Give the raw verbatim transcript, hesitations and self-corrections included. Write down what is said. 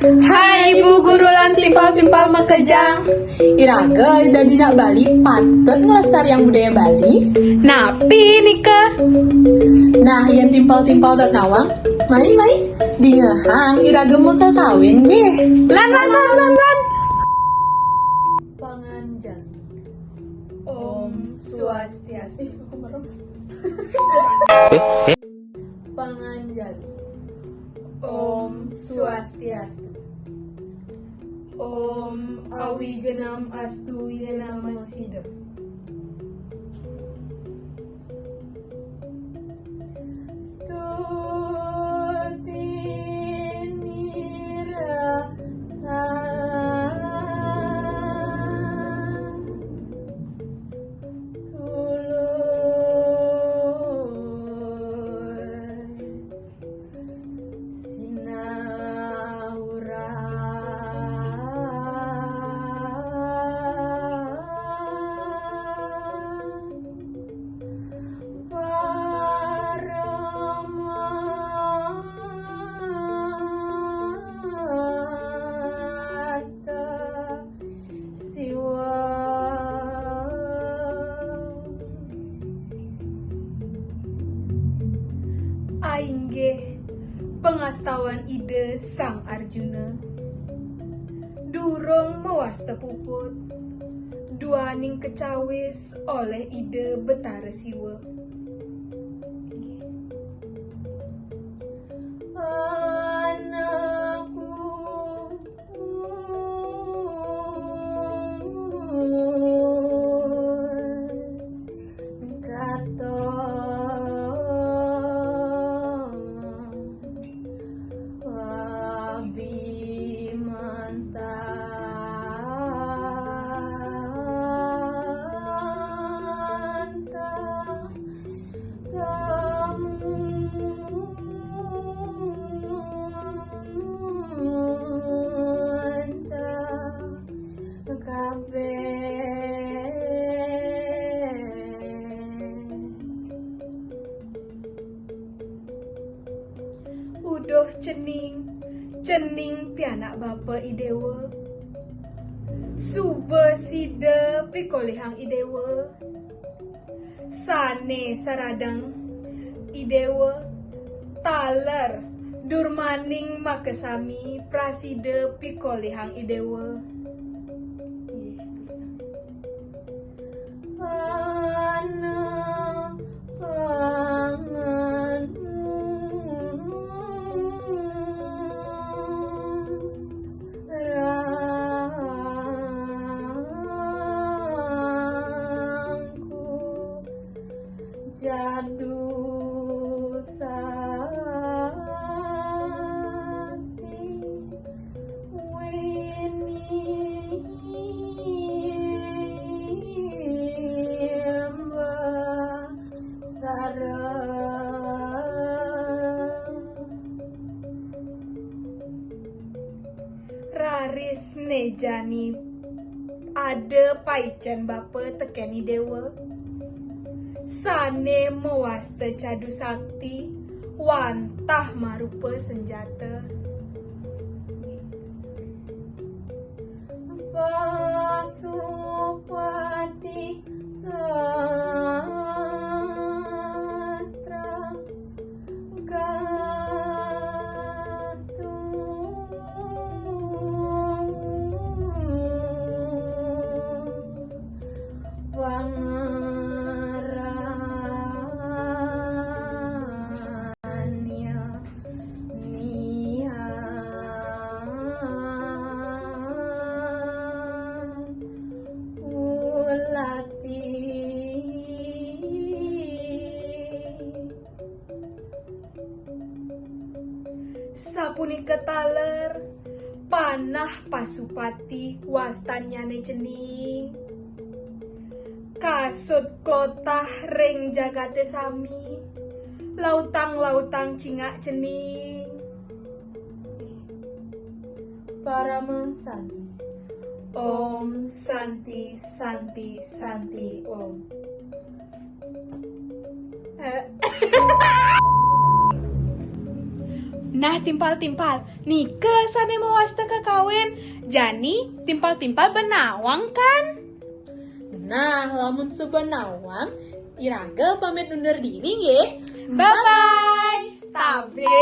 Hai Ibu Guru lan timpal-timpal makejang. Iraga Ida Dina Bali patut ngelestariang budaya Bali. Napi nika? Nah, yang timpal-timpal dot nawang, mai mai. Dingehang iraga mau kawin gih. Lan lan lan lan lan. Panganjali. Om Swastiastu. Panganjali. Om Swastiastu. Om Awigenam Astu Yenama Sidem. Stuti nirata tulus sinaura parama Siwa. Ainggih pangastawan Ida Sang Arjuna durung mawasta puput, duaning kacawis oleh Ida Betara Siwa. Anakku Uduh cening, cening pianak bapa Idewa. Suba sida pikolihang Idewa. Sane saradang Idewa taler durmaning makasami prasida pikolihang Idewa. Jadu sakti wini sareng. Raris ne jani ada paicen bapa teken Idewa, sane mawasta cadu sakti wantah marupa senjata. Pasupati sastra gastu pangaranya niat ulati. Sapunika taler panah Pasupati wastannyane cening. Kasut klotah ring jagate sami, lautang-lautang cingak cening. Parama Santi. Om Santi, Santi, Santi, Om. Nah, timpal-timpal, Nika sané mawasta kakawin, jani timpal-timpal banawang kan? Nah, lamun sabanawang, iraga pamit undur diri nggih. Bye-bye. Tabé